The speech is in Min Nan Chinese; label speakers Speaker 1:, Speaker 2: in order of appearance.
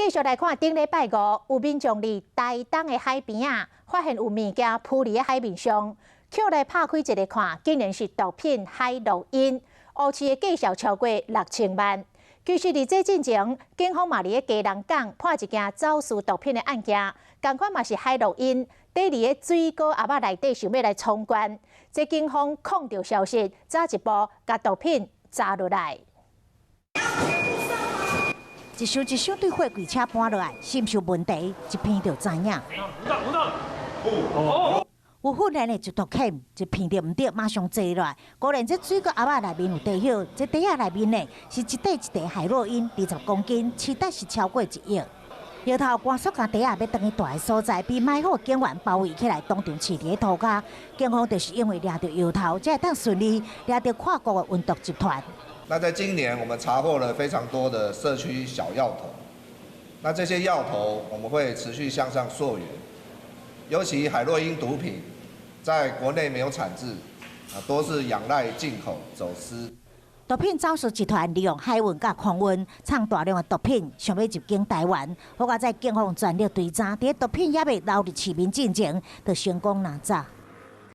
Speaker 1: 繼續來看，頂禮拜五有民眾佇台東的海邊仔，發現有物件浮佇海面上，抾來拍開一下看，竟然是毒品海洛因，烏市的價數超過6000萬。其實佇這進前，警方嘛佇咧基隆港破一件走私毒品的案件，仝款嘛是海洛因，綴佇咧水果盒仔內底，想欲來闖關。這警方控著消息，早一步共毒品查落來。
Speaker 2: 一箱一箱對貨櫃車搬落來，是毋是有問題？一聞就知影。有訓練的緝毒犬，一聞著毋對，馬上坐落來。果然，這水果盒仔內面有地藥，這袋仔內面呢是一塊一塊海洛因，20公斤，市值是超過1億。搖頭趕速共袋仔欲轉去蹛的所在，被埋伏警員包圍起來，當場飼佇咧塗跤。警方就是因為掠著搖頭，才會當順利掠著跨國的運毒集團。
Speaker 3: 那在今年，我們查獲了非常多的社區小藥頭。那這些藥頭，我們會持續向上溯源。尤其海洛因毒品，在國內沒有產製，啊，多是仰賴進口走私。
Speaker 2: 毒品走私集團利用海運佮空運，藏大量的毒品，想欲入境台灣。好佳哉警方全力追查，佇毒品猶未流入市面進前，就成功拿走。